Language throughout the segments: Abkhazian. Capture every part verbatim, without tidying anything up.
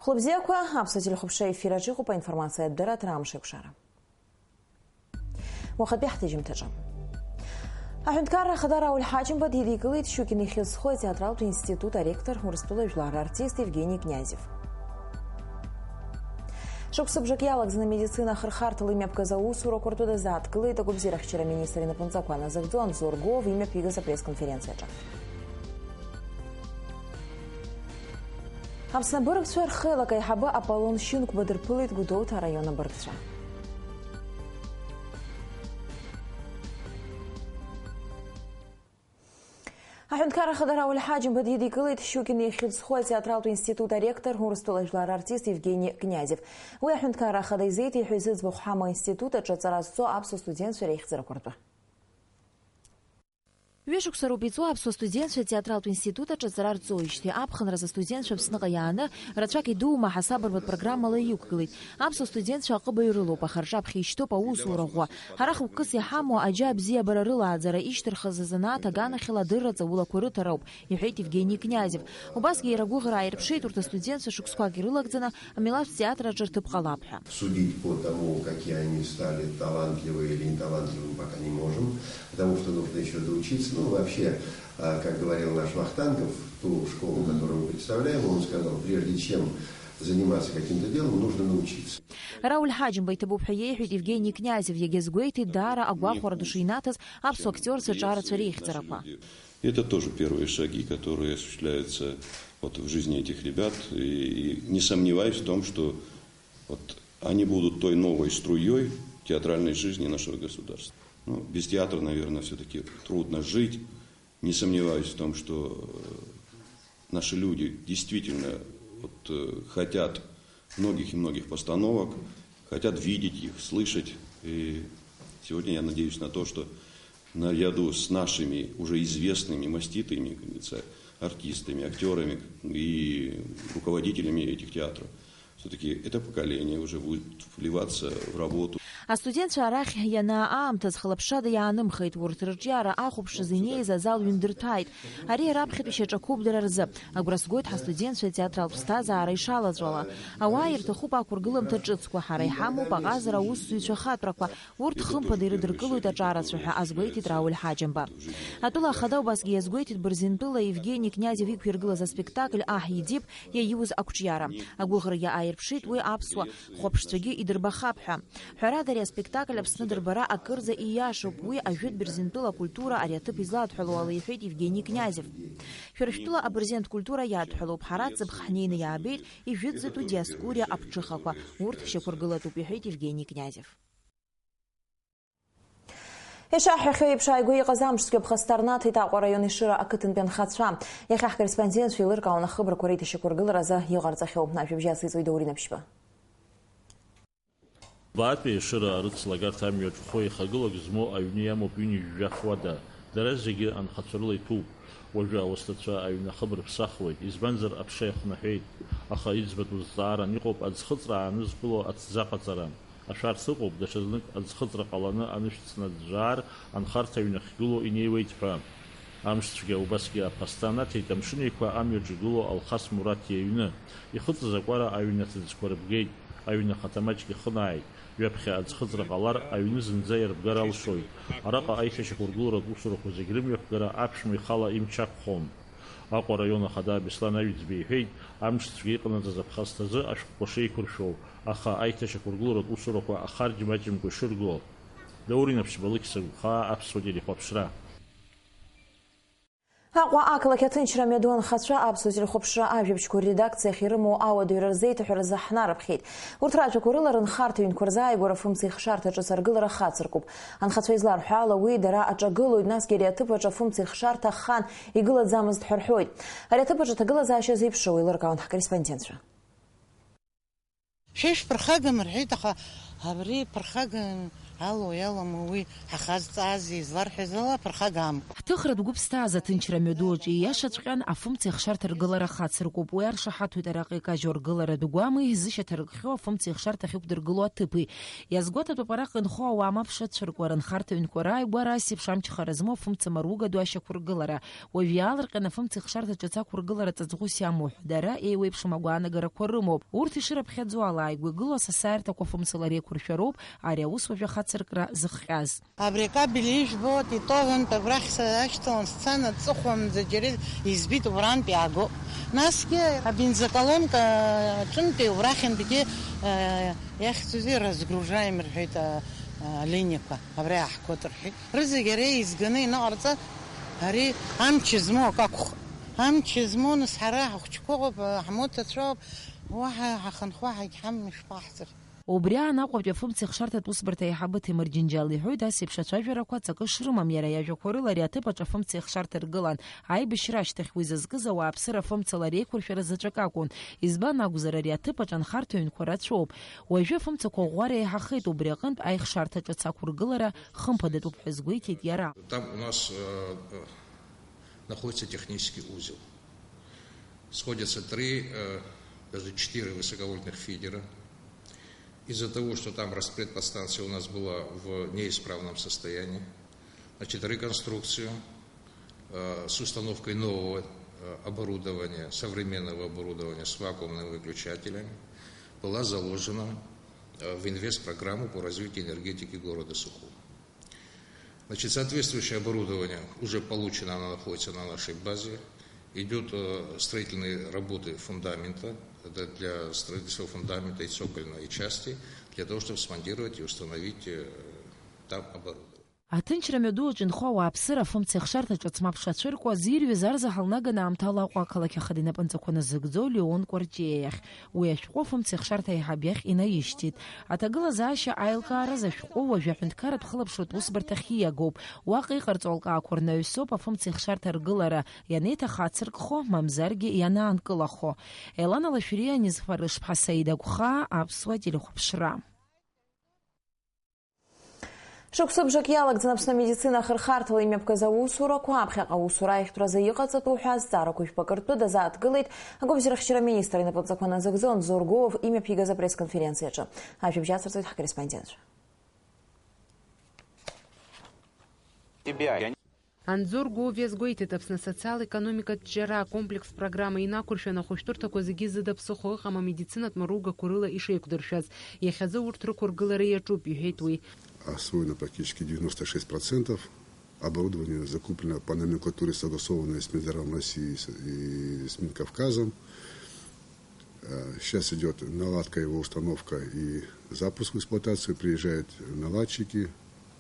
Хәлыбзиақәа, аԥсуа телехәаԥшра ефир аҿы иҟоуп аинформациатә дара, ҭра амш еиқәшара. Уахатәи ҳҭыжьымҭаҿы. Аҳәынҭқарра ахада Рауль Ҳаџьымба дидикылеит Щукин ихьыӡ зху атеатралтә институт аректор, Урыстәыла жәлар артист Евгений Князев. Шықәсыбжак иалагӡаны амедицина ахырхарҭала имҩаԥгаз аусурақәа ртәы дазааҭгылеит агәабзиарахьчара аминистр инапынҵақәа назыгӡо Анзор Гов имҩаԥигаз апресс-конференциаҿы. Аԥсны абыргцәа рхеилак аиҳабы Аполлон Шьынқәба дырԥылеит Гәдоуҭа араион абыргцәа. Аҳәынҭқарра ахада Рауль Ҳаџьымба дидикылеит Щукин ихьыӡ зху атеатралтә институт аректор, Урыстәыла жәлар артист Евгений Князев. Уи аҳәынҭқарра ахада изеиҭеиҳәеит зыӡбахә ҳамоу аинститут аҿы аҵара зҵо аԥсуа студентцәа реихьӡарақәа ртәы. Ҩышықәса роуп иҵуа аԥсуа студентцәа атеатралтә институт аҿы аҵара рҵоижьҭеи. Аԥхынразы астудентцәа Аԥсныҟа иааны, рацәак идуума ҳасабырбатә программала иқәгылеит. Аԥсуа студентцәа аҟыбаҩ рылоуп, аха рҿаԥхьа ишьҭоуп аусура ӷәӷәа. Ҳара хықәкыс иҳамоу аџьа абзиабара рылааӡара, ишьҭырхыз азанааҭ аганахьала адырра ҵаулақәа рыҭара ауп, иҳәеит Евгений Князев. Убасгьы иара агәыӷра ааирԥшит урҭ астудентцәа шықәсқәак ирылагӡаны амилаҭтә театр аҿы рҭыԥ ҟалап ҳәа. Судить по тому, какие они стали талантливые или неталантливыми, пока не можем, потому что нужно ещё доучиться. Ну, вообще, а, как говорил наш Вахтангов, ту школу, которую мы представляем, он сказал: «Прежде чем заниматься каким-то делом, нужно научиться». Рауль Ҳаџьымба иҭабуп ҳәа иеиҳәеит Евгений Князев, иагьазгәеиҭеит даара агәахәара ду шинаҭаз аԥсуа актиорцәа ҿарацәа реихьӡарақәа. Это тоже первые шаги, которые осуществляются вот в жизни этих ребят. И, и не сомневаюсь в том, что вот они будут той новой струей театральной жизни нашего государства. Ну, без театра, наверное, всё-таки трудно жить. Не сомневаюсь в том, что, э, наши люди действительно вот, э, хотят многих и многих постановок, хотят видеть их, слышать. И сегодня я надеюсь на то, что наряду с нашими уже известными, маститыми, как говорится, артистами, актёрами и руководителями этих театров, всё-таки это поколение уже будет вливаться в работу. Астудентцәа арахь ианаа аамҭаз хылаԥшрада иаанымхеит, урҭ рырҿиара ахәаԥшразы инеиз азал ҩндырҭәааит. Ари раԥхьатәи шьаҿақәоуп дара рзы. Агәра згоит ҳастудентцәа атеатралтә ԥсҭазаара ишалаҵәала. Ауаа ирҭахуп ақәыргыламҭа ҿыцқәа, ҳара иҳамоуп аҟазара аусзуҩцәа ахатәрақәа, урҭ хымԥада ирыдыркылоит аҿарацәа ҳәа азгәеиҭеит Рауль Ҳаџьымба. Атәыла ахада убасгьы иазгәеиҭеит Бырзентәыла Евгений Князев иқәиргылаз аспектакль Аҳ Едип иаиуз ақәҿиара. Агәыӷрагьы ааирԥшит уи аԥсуа хәаԥшцәагьы идырбахап ҳәа. Ҳәарада, ари аспектакль Аԥсны дырбара акырӡа ииашоуп, уи ажәытә Бырзентәыла акультура ари аҭыԥ изладҳәалоу ала, иҳәеит Евгений Князев. Шәара шәтәыла абырзент культура иадҳәалоуп, ҳара ҵыԥх ҳнеины иаабеит, ижәытәӡатәу Диоскуриа аԥҽыхақәа, урҭ шьақәыргылатәуп, иҳәеит Евгений Князев. Ишаҳҳәахьоу еиԥш, ааигәа иҟаз амш цәгьа ԥхасҭа рнаҭеит Аҟәа араион Ешыра ақыҭантәи анхацәа. Иахьа ҳкорреспондентцәа еилыркаауан ахыбрақәа реиҭашьақәыргыларазы иҟарҵахьоу. Ажәабжь ациҵоит Даур Инапшьба. Баатәи Ешыра арыцлагарҭа амҩаҿ хәы еихагылак змоу аҩны иамоуп ҩынҩажәа фуада. Дара зегьы анхацәа рыла иҭәуп. Уажәы ауасҭацәа аҩны ахыб рыԥсахуеит, избанзар, аԥша иахнаҳәеит, аха иӡбатәу зҵааран иҟоуп аӡхыҵра аанызкыло аҭӡы аҟаҵара. Ашәарҭа ыҟоуп, даҽазнык аӡхыҵра ҟаланы анышә ҵнаӡәӡәаар, анхарҭа аҩны ахьгылоу инеиуеит ҳәа. Амш цәгьа убасгьы аԥасҭа анаҭеит Амшын Еиқәа амҩаҿ игылоу Алхас Мураҭ иҩны. Ихыҵыз акәара аҩны аҭыӡқәа рыбгеит, аҩны ахаҭа маҷк ихынааит. Ҩаԥхьа аӡхыҵра ҟалар, аҩны зынӡа иарбгар алшоит. Араҟа аиҭашьақәыргыларатә усурақәа зегь рымҩаԥгара аԥшәма ихала имч ақәхон. Аҟәа араион ахада Беслан Аҩӡба иҳәеит, амш цәгьа иҟанаҵаз аԥхасҭазы ашәҟәқәа шеиқәыршәоу, аха аиҭашьақәыргыларатә усурақәа ахарџь маҷымкәа ишырго. Даур Инапшьба, Алықьса Гәхаа, Аԥсуа телехәаԥшра. Аҟәа ақалақь аҭынчра амҩаду анхацәа аԥсуа телехәаԥшра ажәабжьқәа рредакциахь ирымоу ауадаҩра рзеиҭаҳәаразы ҳнарыԥхьеит. Урҭ ражәақәа рыла рынхарҭа ҩнқәа рзааигәара фымца ихшарҭаҿы саргылара хацыркуп. Анхацәа изларҳәо ала, уи дара аҿагылоит, насгьы ари аҭыԥ аҿы афымца ихшарҭа аххан игылаӡамызт ҳәа рҳәоит. Ари аҭыԥ аҿы аҭагылазаашьа зеиԥшроу еилыркаауан ҳкорреспондентцәа. Шәа ишәԥырхагам рҳәеит, аха абри ԥырхаган Алоу, иалоуму уи ҳахазҵаазеи, изларҳәаз ала ԥырхагам. Ҳҭыхратә гәыԥсҭааз аҭынчра мҩаду аҿы ииашаҵәҟьан, афымцеихшарҭа ргылара хацыркуп. Уи аршаҳаҭуеит араҟа икажьу аргыларатә гәами, зышьаҭа ркхьоу афымцеихшарҭа ахьықәдыргылоу аҭыԥи. Иазгәаҭатәуп араҟа инхо ауаа ма ԥшацәыркуа рынхарҭа ҩнқәа рааигәара асеиԥш амчхара змоу афымцамаругатәу ашьақәыргылара. Уажә иаалырҟьаны афымцеихшарҭа ҿыц ақәыргылара ҵаҵӷәыс иамоу ҳәа дара еиуеиԥшым агәаанагарақәа рымоуп. Урҭ ишырыԥхьаӡо ала, иааигәа игылоу асасааирҭақәа фымцала реиқәыршәароуп ари аус уажәы ахацыркра зыхҟьаз. Абри акабель ижәбоит, итован, абрахь са ашьҭалан сцан, аҵыхәа мӡаџьара избит убрантә иаагоуп. Насгьы абензоколонка аҿынтәи убрахьынтәгьы, э, иахьӡузеи, разгружаем рҳәеит, а, а, алиниақәа, абра иааҳгоит рҳәеит. Рызегь ара еизганы иныҟарҵа, ари амч змоу акы акәхап. Амч змоу, нас, ҳара ҳахәыҷқәа ыҟоуп, ҳмоҭацәоуп, уаҳа ҳахынҳә, уаҳагь ҳамам, ишԥаҳҵари? Убри аан Аҟәатәи афымцеихшарҭатә усбарҭа аиҳабы Ҭемыр Џьынџьал иҳәоит, ас еиԥш ацәажәарақәа ҵакы шрымам, иара иажәақәа рыла ари аҭыԥ аҿы афымцеихшарҭа ргылан. Аибашьра ашьҭахь уи зызкыз ауааԥсыра афымцала реиқәыршәара заҵәык акәын. Избан акәзар, ари аҭыԥ аҿы анхарҭа ҩнқәа рацәоуп. Уажәы афымцақәа ӷәӷәара еиҳахеит, убри аҟынтә аихшарҭаҿы ацақәыргылара хымԥадатәуп ҳәа азгәеиҭеит иара. Там у нас, э, э, находится технический узел. Сходятся три, э, даже четыре высоковольтных фидера. Из-за того, что там распредподстанция у нас была в неисправном состоянии, значит, реконструкцию, э, с установкой нового, э, оборудования, современного оборудования с вакуумными выключателями была заложена, э, в инвестпрограмму по развитию энергетики города Сухума. Значит, соответствующее оборудование уже получено, оно находится на нашей базе. Идут, э, строительные работы фундамента, это для строительства фундамента и цокольной части, для того, чтобы смонтировать и установить, э, там оборудование. Аҭынчра мҩаду аҿы инхо ауааԥсыра афымцеихшарҭа ҿыц ма ԥшацәыркуа зирҩыз арзаҳал наганы аамҭала Аҟәа ақалақь ахада инапынҵақәа назыгӡо Леон Кәарҷиа иахь. Уи ашәҟәы афымцеихшарҭа аиҳаб иахь инаишьҭит. Аҭагылазаашьа аилкааразы ашәҟәы уажәы аҳәынҭқарратә хылаԥшратә усбарҭахь ииагоуп. Уаҟа иҟарҵо алкаақәа рнаҩсоуп афымцеихшарҭа ргылара, ианеиҭахацыркхо, мамзаргьы ианаанкылахо. Елана Лашәриа, Анис Фарышԥҳа, Саида Гәхаа, Аԥсуа телехәаԥшра. Шықәсыбжак иалагӡан Аԥсны амедицина ахырхарҭала имҩаԥгаз аусурақәа, аԥхьаҟа аусура аихтәразы иҟаҵатәу ҳәа азҵаарақәа жәпакы ртәы дазааҭгылеит агәабзиарахьчара министр инапынҵақәа назыгӡо Анзор Гәыуов имҩаԥигаз апресс-конференциаҿы. Ажәабжь ацырҵоит ҳкорреспондентцәа. Анзор Гәыуов иазгәеиҭеит, Аԥсны асоциал-економикатә ҿиара акомплекстә программа инақәыршәаны ахәышәтәырҭақәа зегьы зыда ԥсыхәа ыҟам амедицинатә маругақәа рыла ишеиқәдыршәаз. Иахьазы урҭ рықәыргылара иаҿуп, иҳәеит уи. Освоено практически девяносто шесть процентов. Оборудование закуплено по номенклатуре, согласованной с Минздравом России и с, и с Минкавказом. Э, сейчас идёт наладка, его установка и запуск в эксплуатацию. Приезжают наладчики.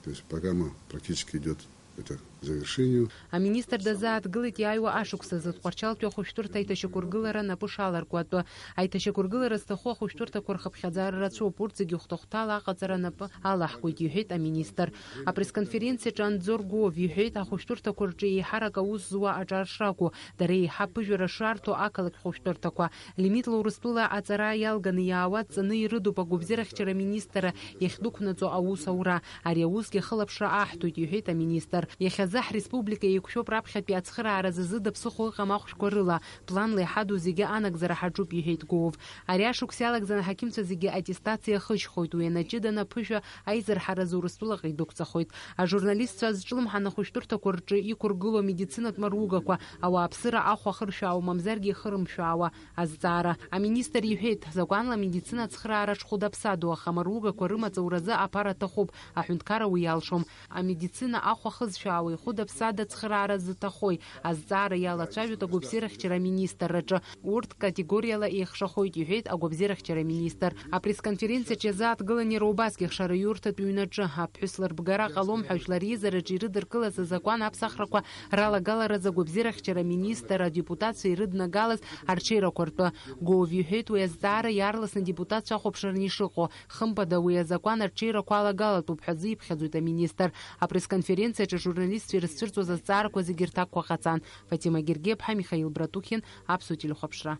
То есть программа практически идёт это к завершению. Аминистр дазааҭгылеит иааиуа ашықәс азы Тҟәарчалтәи ахәышәтәырҭа аиҭашьақәыргылара напы шаларку атәы. Аиҭашьақәыргылара зҭаху ахәышәтәырҭақәа рхыԥхьаӡара рацәоуп, урҭ зегьы хәҭахәҭала аҟаҵара напы алаҳкуеит, иҳәеит аминистр. Апресс-конференциаҿы Анзор Гәыуов иҳәеит, ахәышәтәырҭақәа рҿы еиҳарак аус зуа аҿар шракәу, дара еиҳа аԥыжәара шрарҭо ақалақь хәышәтәырҭақәа. Лимитла Урыстәыла аҵара иалганы иаауа ҵаны ирыдуп агәабзиарахьчара аминистрра иахьдәықәнаҵо аус аура. Ари аусгьы ахылаԥшра аҳҭоит, иҳәеит аминистр. Иахьазы ҳреспублика еиқәшәоуп раԥхьатәи ацхырааразы зыда ԥсыхәа ыҟам ахәшәқәа рыла. Планла иҳаду зегьы анагӡара ҳаҿуп, иҳәеит Гәыуов. Ари ашықәс иалагӡаны аҳақьымцәа зегьы аттестациа ахыжьхоит, уи анаҷыданы аԥыжәа аизырҳаразы Урыстәылаҟа идәықәҵахоит. Ажурналистцәа азҿлымҳан ахәышәтәырҭақәа рҿы иқәыргылоу амедицинатә маругақәа, ауааԥсыра ахә ахыршәаауа мамзаргьы ихырымшәаауа азҵаара. Аминистр иҳәеит, закәанла амедицина ацхыраара ҽхәыда-ԥсадоу, аха амаругақәа рымаҵ ауразы аԥара аҭахуп, аҳәынҭқарра уи иалшом. Амедицина ахә ахызшәаауеи хәыда-ԥсада ацхыраара зҭахои азҵаара иалацәажәоит агәабзиарахьчара аминистрраҿы. Урҭ категориала еихшахоит, иҳәеит агәабзиарахьчара аминистр. Апресс-конференциаҿ иазааҭгылан иара убасгьы ахшараиурҭатә ҩнаҿы аԥҳәыс лырбгара ҟалом ҳәа жәлар реизараҿы ирыдыркылаз азакәан аԥсахрақәа ралагаларазы агәабзиарахьчара аминистр адепутатцәа ирыднагалаз арҽеирақәа ртәы. Гәыуов иҳәеит, уи азҵаара иаарласны адепутатцәа ахәаԥшраны ишыҟоу. Хымԥада, уи азакәан арҽеирақәа алагалатәуп ҳәа азы иԥхьаӡоит аминистр. Апресс-конференциаҿы ажурналистцәа ирызцәырҵуаз азҵаарақәа зегьы рҭакқәа ҟаҵан. Фатима Гергеԥҳа, Михаил Братухин, Аԥсуа телехәаԥшра.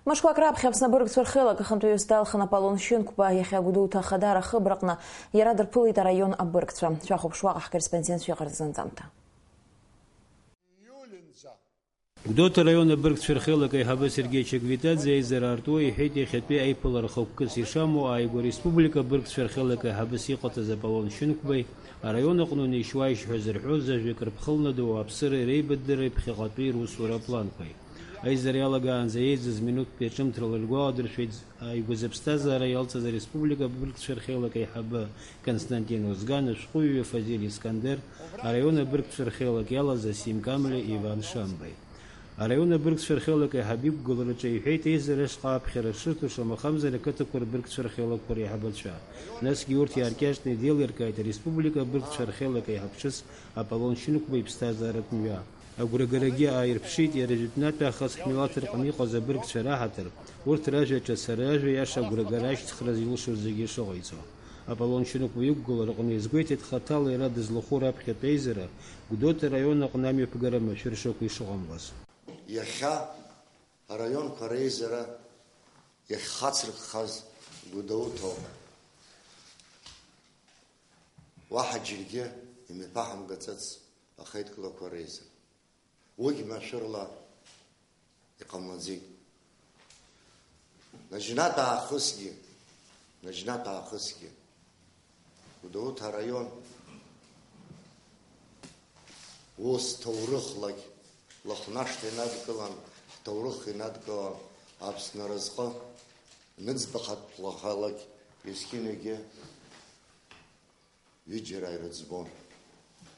Мышқәак раԥхьа Аԥсны абыргцәа рхеилак ахантәаҩыс далхын Аполлон Шьынқәба, иахьа Гәдоуҭа Ахадара ахыбраҟны иара дырԥылеит араион абыргцәа. Шәахәаԥш уаҟа ҳкорреспондентцәа иҟарҵаз анҵамҭа. Гәдоуҭа араион абыргцәа рхеилак аиҳабы Сергеи Чагвитаӡе аизара артуа иҳәеит, иахьатәи аиԥылара хықәкыс ишамоу ааигәа ареспублика абыргцәа рхеилак аиҳабыс иҟаҵаз Аполлон Шьынқәбеи араион аҟны унеишь-уааишь ҳәа зырҳәоз ажәак рыԥхылнадоу ауааԥсыреи реибаддыреи ԥхьаҟатәи русура апланқәеи. Аизара иалагаанӡа еизаз минуҭтәи аҿымҭрала иргәаладыршәеит ааигәа зыԥсҭазаара иалҵыз ареспублика абыргцәа рхеилак аиҳабы Константин Озган, ашәҟәыҩҩы Фазиль Искандер, араион абыргцәа рхеилак иалаз Асим Камлеи Иван Шамбеи. Араион абыргцәа рхеилак аиҳабы иқәгылараҿы иҳәеит, еизара ашҟа аԥхьара шырҭо, шамахамзар ақыҭақәа рбыргцәа рхеилакқәа реиҳабацәа. Насгьы урҭ иааркьаҿны идеилыркааит ареспублика абыргцәа рхеилак аиҳабшьыс Аполлон Шьынқәба иԥсҭазааратә мҩа. Агәрагарагьы ааирԥшит иара жәытәнатә аахыс ҳмилаҭ рҟны иҟаз абыргцәа раҳаҭыр, урҭ ражәа ҿаца, ражәа иаша агәрагара ашьҭыхра зилшоз зегьы ишыҟаиҵо. Аполлон Шьынқәба иқәгылара аҟны иазгәеиҭеит хаҭала иара дызлахәу раԥхьатә еизара Гәдоуҭа араион аҟны амҩаԥгара машәыршақәа ишыҟамлаз. Иахьа араионқәа реизара иахьхацырххаз Гәдоуҭоуп. Уаҳа џьаргьы имҩаԥаҳамгаӡац ахеидкылақәа реизара. Уигь машәырла иҟамлаӡеит. Наџьнатә аахысгьы, наџьнатә аахысгьы Гәдоуҭа араион ус ҭоурыхлагь Лыхнашҭа инадкылан, ҳҭоурых инадкылан, Аԥсны аразҟы ныӡбахатә лаҳәалак есқьынагьы ҩыџьара ирыӡбон,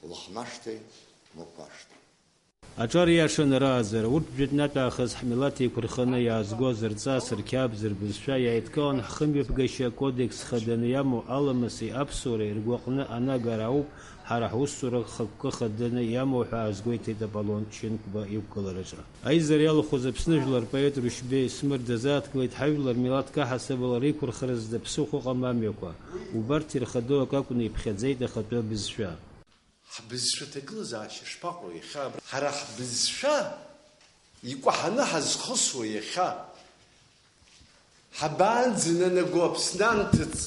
Лыхнашҭеи Мықәашҭа. Аҿар иашан араазар, урҭ жәытәнатә аахыс ҳмилаҭ еиқәырханы иаазгоз рҵас, рқьабз, рбызшәа иааидкылан, ҳхымҩаԥгашьа акодекс хаданы иамоу аламыси аԥсуареи ргәаҟны анагара ауп ҳара ҳусура хықәкы хаданы иамоу ҳәа аазгәеиҭеит Аполлон Шьынқәба иқәгылараҿы. Аизара иалахәыз Аԥсны жәлар рпоет Рушьбеи Смыр дазааҭгылеит ҳажәлар милаҭк аҳасабала реиқәырхаразы даԥсыхәа ыҟам амҩақәа, убарҭ ирхадоу акы акәны иԥхьаӡеит ахатәы абызшәа. Ҳбызшәа ҭагылазаашьа шԥаҟоу иахьа абра? Ҳара ҳбызшәа икәаҳаны ҳазхысуа иахьа. Ҳабанӡананаго Аԥсны анҭыҵ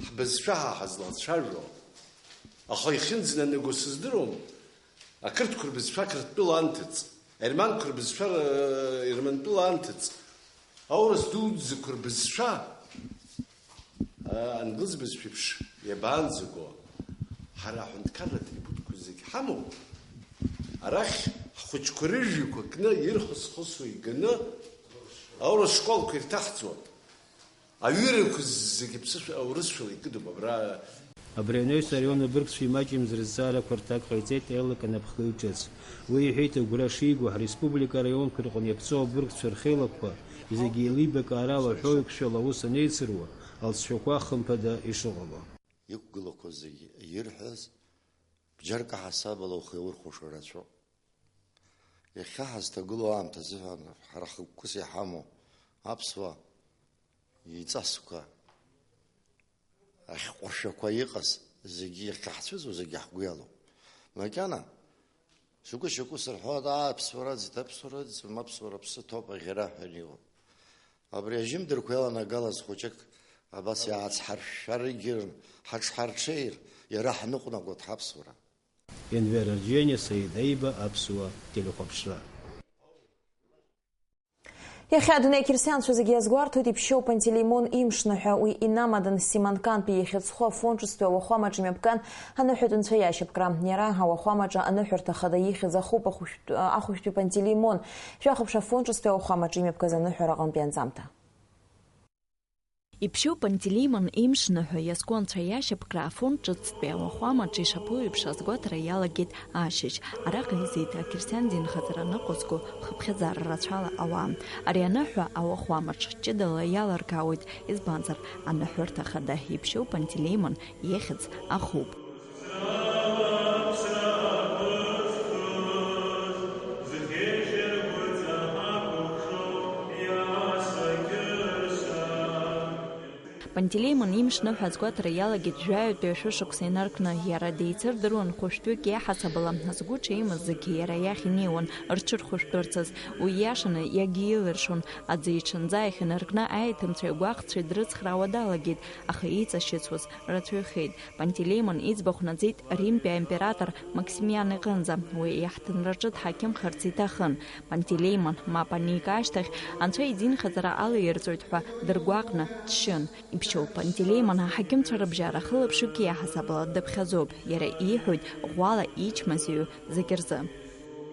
ҳбызшәа ҳа ҳазлацәажәо? Аха ихьынӡананаго сыздыруам. Ақырҭқәа рбызшәа Қырҭтәыла анҭыҵ, ерманқәа рбызшәа, э, Ермантәыла анҭыҵ, аурыс дуӡӡақәа рбызшәа, э, англыз бызшәа еиԥш иабанӡаго? Ҳара аҳәынҭқарра атрибутқәа зегь ҳамоуп. Арахь ҳхәыҷқәа рыжәҩақәа кны, ирхысхысуа иганы, аурыс школқәа ирҭаҳҵо. Аҩырақәа зегьы ԥсышәа, урысшәала икыдуп абра. Абри анаҩс араион абыргцәа имаҷымз рызҵаарақәа рҭак ҟаиҵеит аилак анапхгаҩ ҿыц. Уи иҳәеит, агәра шигоу, ҳреспублика араионқәа рҟны иаԥҵоу абыргцәа рхеилакқәа зегьы еилибакаарала ҳәоуеиқәшәала аус анеицыруа, алҵшәақәа хымԥада ишыҟало. Иқәгылақәоу зегьы ирҳәаз, бџьарк аҳасабала ухы иаурхәаша рацәоуп. Иахьа ҳазҭагылоу аамҭа азыҳәан ҳара хықәкыс иҳамоу аԥсуа еиҵасқәа, ахьҟәашәақәа иҟаз зегьы иахьаҳцәыӡуа зегьы ҳгәы иалоуп. Макьана шьоукы-шьоукы сырҳәоит, аа, аԥсуара ыӡит, аԥсуара ыӡӡом, аԥсуара ԥсы ҭоуп, аӷьара ҳәа иҟоуп. Абри ажьымдырқәа иаланагалаз хәыҷык абас иаацҳаршәшәар егьырын, ҳаҽҳарҽеир, иара ҳныҟәнагоит ҳаԥсуара. Енвер Арџьениа, Саид Аиба, Аԥсуа телехәаԥшра. Иахьа адунеи ақьырсианцәа зегьы иазгәарҭоит иԥшьоу Пантелеимон имшныҳәа. Уи инамадан Симанкантәи ихьыӡ зху Афон ҿыцтәи ауахәамаҿы имҩаԥган аныҳәатәынцәа иашьапкра. Иара ауахәамаҿы аныҳәарҭа хада ихьӡ ахуп ахәышәтә-, ахәышәтәи Пантелеимон. Шәахәаԥш Афон ҿыцтәи ауахәамаҿы имҩаԥгаз аныҳәара аҟынтәи анҵамҭа. Иԥшьоу Пантелеимон имшныҳәа иазку анцәа иашьапкра Афон ҿыцтәи ауахәамаҿы ишаԥу еиԥш азгәаҭара иалагеит ашьыжь. Араҟа еизеит ақьырсиан динхаҵара аныҟәызго хыԥхьаӡара рацәала ауаа. Ари аныҳәа ауахәамаҿ ҷыдала иалыркаауеит, избанзар, аныҳәарҭа хада иԥшьоу Пантелеимон ихьӡ ахуп. Пантелеимон имшныҳәа азгәаҭара иалагеит жәаҩатәи ашәышықәса инаркны. Иара деицырдыруан хәышәтәык иаҳасабала, згәы ҽеимыз зегьы иара иахь инеиуан, рҽырхәышәтәырцаз. Уи ииашаны иагьиеилыршон. Аӡы иҽынӡа иахьанаркны, аиҭымцәеи агәаҟцәеи дрыцхраауа далагеит, аха иҵашьыцуаз рацәаҩхеит. Пантелеимон иӡбахә наӡеит Римтәи аимператор Максимиан иҟынӡа. Уи иаҳҭынраҿы дҳақьымхарц иҭахын. Пантелеимон мап анига ашьҭахь, анцәа идинхаҵара алаирҵоит ҳәа дыргәаҟны дшьын. Иԥшьоу Пантелеимон аҳақьымцәа рыбжьара хылаԥшҩык иаҳасабала дыԥхьаӡоуп. Иара ииҳәоит ӷәӷәала ичмазаҩу зегь рзы.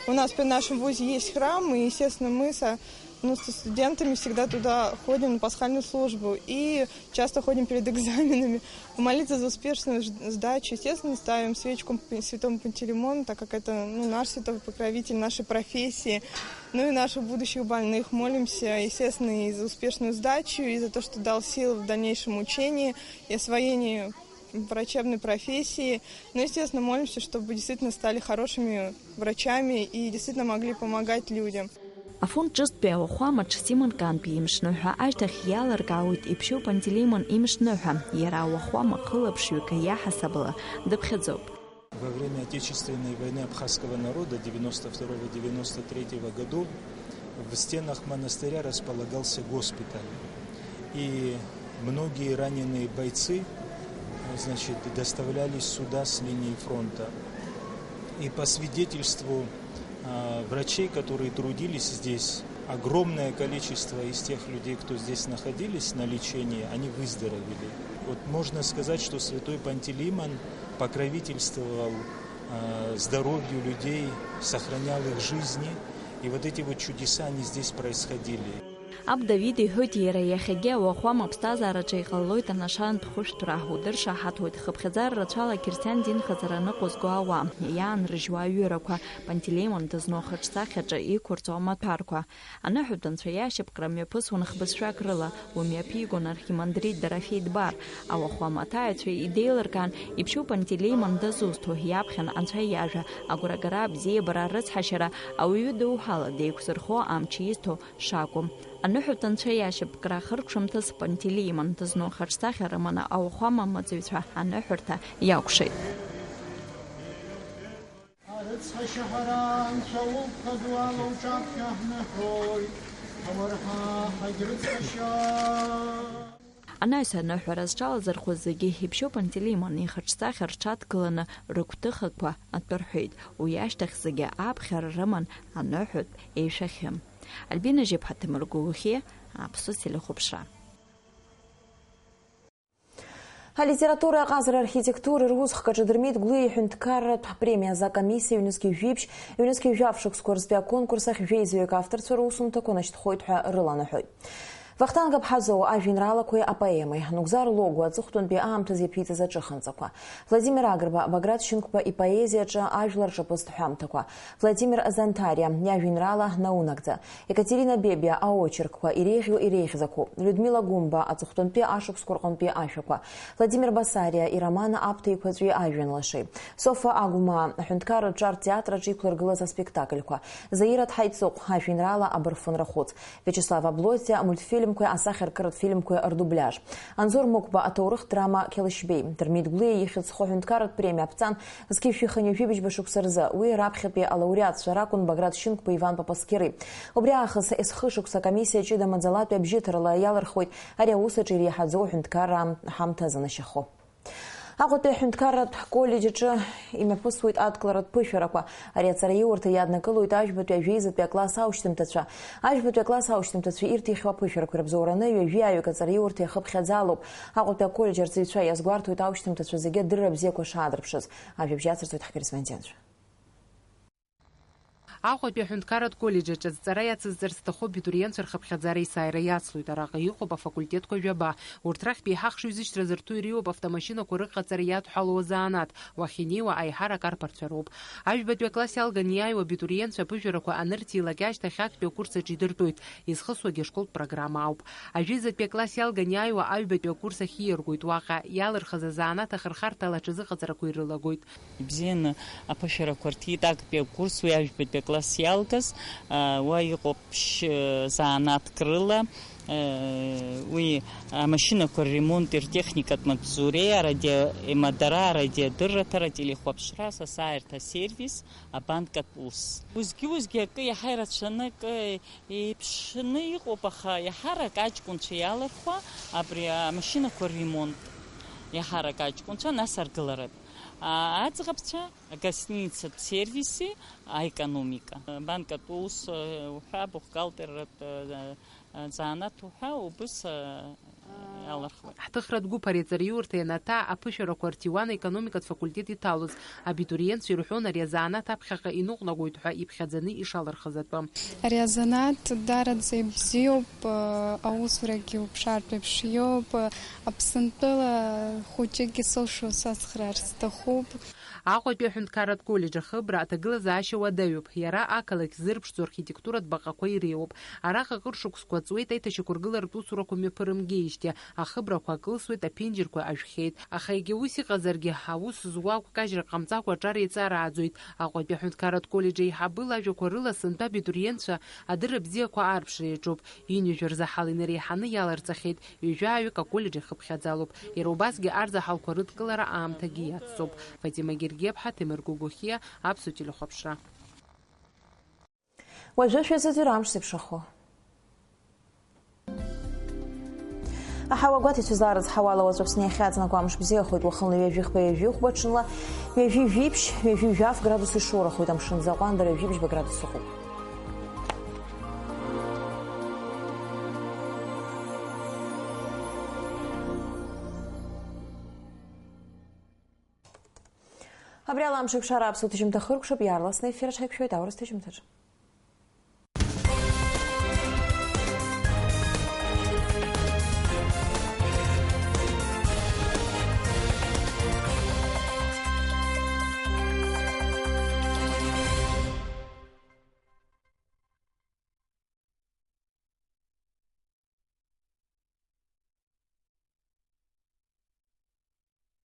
У нас при нашем вузе есть храм, и, естественно, мы со, ну, со студентами всегда туда ходим на пасхальную службу и часто ходим перед экзаменами молиться за успешную ж- сдачу. Естественно, ставим свечку П- святому Пантелеймону, так как это, ну, наш святой покровитель нашей профессии, ну и наших будущих больных. Молимся, естественно, и за успешную сдачу, и за то, что дал силы в дальнейшем учении и освоении врачебной профессии. Ну, естественно, молимся, чтобы действительно стали хорошими врачами и действительно могли помогать людям. Афон ҿыцтәи ауахәамаҿ Симон Кантәи имшныҳәа ашьҭахь иалыркаауеит иԥшьоу Пантелеимон имшныҳәа. Иара ауахәама хылаԥшҩык иаҳасабала дыԥхьаӡоуп. Во время Отечественной войны абхазского народа девяносто второго девяносто третьего годов в стенах монастыря располагался госпиталь. И многие раненые бойцы, значит, доставлялись сюда с линии фронта. И по свидетельству а, врачей, которые трудились здесь, огромное количество из тех людей, кто здесь находились на лечении, они выздоровели. Вот можно сказать, что святой Пантелеймон покровительствовал а, здоровью людей, сохранял их жизни, и вот эти вот чудеса, они здесь происходили. Аб Давид иҳәоит, иара иахьагьы ауахәама аԥсҭазаараҿы иҟалоит анашантә хәышәтәра, удыршаҳаҭуеит хыԥхьаӡара рацәала ақьырсиан динхаҵара аныҟәызго ауаа, иаанрыжьуа аҩырақәа, Пантелеимон дызну ахаҿсахьаҿы иқәырҵо амаҭәарқәа. Аныҳәатә анцәа иашьапкра мҩаԥысуан хбызшәак рыла, уи мҩаԥигон архимандрит Дорофеи Дбар, ауахәама аҭааҩцәа идеилыркаан, иԥшьоу Пантелеимон дазусҭоу иаԥхьан анцәа иажәа, агәрагара, абзиабара, арыцҳашьара, ауаҩы доуҳала деиқәзырхо амч изҭо шакәу. Аныҳәатә анцәа иашьапкра ахыркәшамҭаз Пантелеимон дызну ахаҿсахьа рыманы ауахәама амаҵуҩцәа аныҳәарҭа иакәшеит. Арыцҳашьа ҳара анцәа улԥха ду ала уҿаԥхьа ҳныҳәоит, ауарҳа ҳагьрыцҳашьа. Анаҩс аныҳәара зҽалазырхәыз зегьы иԥшьоу Пантелеимон ихаҿсахьа рҽадкыланы рыгәҭыхақәа атәы рҳәеит. Уи ашьҭахь зегьы аԥхьара рыман аныҳәатә еишәахьы. Альбина Жьыԥҳа, Ҭемыр Гәыгәхьиа, Аԥсуа телехәаԥшра. Алитературеи аҟазареи архитектуреи русхк аҿы Дырмит Гәлиа иҳәынҭқарратә премиа азы акомиссиа ҩнызқьи жәиԥшь, ҩнызқьи жәаф шықәсқәа рзтәи аконкурс ахь жәеизаҩык авторцәа русумҭақәа нашьҭхоит ҳәа рыланаҳәоит. Вахтанг Аԥҳазоу ажәеинраалақәеи апоемеи, Нугзар Логәуа аҵыхәтәантәи аамҭазы иаԥиҵаз аҿыханҵақәа, Владимир Агрба, Баграт Шьынқәба ипоезиаҿы ажәлар рҿаԥыцтә ҳәамҭақәа, Владимир Зантариа иажәеинраала Наунагӡа, Екатерина Бебиа аочеркқәа иреиӷьу иреиӷьӡақәоу, Людмила Гәымба аҵыхәтәантәи ашықәсқәа рҟынтәи ашәақәа, Владимир Басариа ироман Аԥҭа еиқәаҵәеи ажәҩан лашеи, Софа Агәмаа аҳәынҭқарратә ҿартә театр аҿы иқәлыргылаз аспектакльқәа, Заира Ҭҳаиҵыхә ажәеинраала Абырфын рахәыц, Виачеслав Аблоти амультфильмқәеи асахьаркыратә фильмқәеи рдубляж, Анзор Мықәба аҭоурыхтә драма Қьалышьбеи, Дырмит Гәлиа ихьӡ зху аҳәынҭқарратә премиа аԥҵан зқьи жәшәи хынҩажәи быжьба шықәса рзы, уи раԥхьатәи алауреатцәа ракәын Баграт Шьынқәба, Иван Папасқьери. Убри аахыс есхы шықәса акомиссиа ҷыда маӡалатәи абжьыҭарала иалырхуеит ари аус аҿы иреиҳаӡоу аҳәынҭқарра ҳамҭа занашьахо. Аҟәатәи аҳәынҭқарратә коллеџь аҿы имҩаԥысуеит адкыларатә ԥышәарақәа. Ари аҵараиурҭа иаднакылоит ажәбатәи ажәеизатәи акласс аушьҭымҭацәа. Ажәбатәи акласс аушьҭымҭацәа ирҭихьоу аԥышәарақәа ирыбзоураны ҩажәи ааҩык аҵараиурҭа иахыԥхьаӡалоуп. Аҟәатәи аколлеџь арҵаҩцәа иазгәарҭоит аушьҭымҭацәа зегьы адырра бзиақәа шаадырԥшыз. Ажәабжь иацырҵоит ҳкорреспондентцәа. Аҟәатәи аҳәынҭқарратә коллеџь аҿы азҵара иацызҵарц зҭаху абитуриентцәа рхыԥхьаӡара есааира иацлоит. Араҟа иҟоуп афакультетқәа жәаба. Урҭ рахьтә еиҳа ахшыҩзышьҭра зырҭо иреиуоуп автомашьынақәа рыҟаҵара иадҳәалоу азанааҭ, уахь инеиуа аиҳарак арԥарцәа роуп. Ажәбатәи акласс иалганы иааиуа абитуриентцәа аԥыжәарақәа анырҭилак ашьҭахь актәи акурс аҿы идыртәоит, изхысуагьы ашколтә программа ауп. Ажәеизатәи акласс иалган иааиуа аҩбатәи акурс ахь ииаргоит, уаҟа иалырхыз азанааҭ ахырхарҭала аҽазыҟаҵарақәа ирылагоит. Ибзианы аԥышәарақәа рҭеит актәи акурс, уи ажәбатәи Лас иалгаз, а, уа иҟоуп ԥшь-, заанаҭк рыла, а, уи амашьынақәа рремонти ртехникатә маҵзуреи, аради-, имадара, арадиодырраҭара, ателехәаԥшра, асасааирҭа асервис, абанкатә ус. Уеизгьы-уеизгьы акы иаҳа ирацәаны, акы еиԥшны иҟоуп, аха иаҳарак аҷкәынцәа иалырхуа абри амашьынақәа рремонт, иаҳарак аҷкәынцәа, нас аргыларатә, а, аӡӷабцәа, агостиницатә сервиси, аекономика. Банкатә ус, э, уҳәа, бухгалтерратә, э, э, занааҭ уҳәа, убыс, э, иалырхуеит. Ҳҭыхратә гәыԥ ари аҵараиурҭа ианаҭаа, аԥышәарақәа рҭиуан аекономикатә факультет иҭалоз. Абитуриентцәа ирҳәон ари азанааҭ аԥхьаҟа иныҟәнагоит ҳәа иԥхьаӡаны ишалырхыз атәы. Ари азанааҭ даараӡа ибзиоуп, э, аусурагьы уԥшаартә еиԥш иоуп, э, Аԥсынтәыла хәыҷыкгьы сылшо сацхраар сҭахуп. Аҟәатәи аҳәынҭқарратә коллеџь ахыбра аҭагылазаашьа уадаҩуп. Иара ақалақь ззырԥшӡоу архитектуратә баҟақәа иреиуоуп. Араҟа акыр шықәсқәа ҵуеит аиҭашьақәыргыларатә усурақәа мҩаԥырымгеижьҭеи. Ахыбрақәа акылсуеит, аԥенџьырқәа ажәхьеит. Аха егьа ус иҟазаргьы, аус зуа агәкажьра ҟамҵакәа аҿар еиҵарааӡоит. Аҟәатәи аҳәынҭқарратә коллеџь аиҳабы лажәақәа рыла, сынтәа абитуриентцәа адырра бзиақәа аарԥшра иаҿуп. Ҩынҩажәа рзы ҳала инареиҳаны иаларҵахьеит. Ҩажәаҩык аколлеџь ихыԥхьаӡалоуп. Иара убасгьы арзаҳалқәа рыдкылара аамҭагьы иацҵоуп. Фатима Гергиаԥҳа, Ҭемыр Гогохиа, Аԥсуа телехәаԥшра. Уажәы шәазыӡырҩ амш зеиԥшрахо. Аҳауа гәаҭеицәа злаарыцҳауала уаҵәы Аԥсны иахьаҵанакуа амш бзиахоит, уахынла ҩажәи хԥа, ҩажәи хәба, ҽынла ҩажәи жәиԥшь, ҩажәи жәаф градус ишоурахоит, амшын аӡы аҟәандара ҩажәи бжьба градус ыҟоуп. Абри ала амш еиқәшара аԥсуа ҭыжьымҭа хыркәшап, иаарласны аефир аҿ ҳаиқәшәоит аурыс ҭыжьымҭаҿ.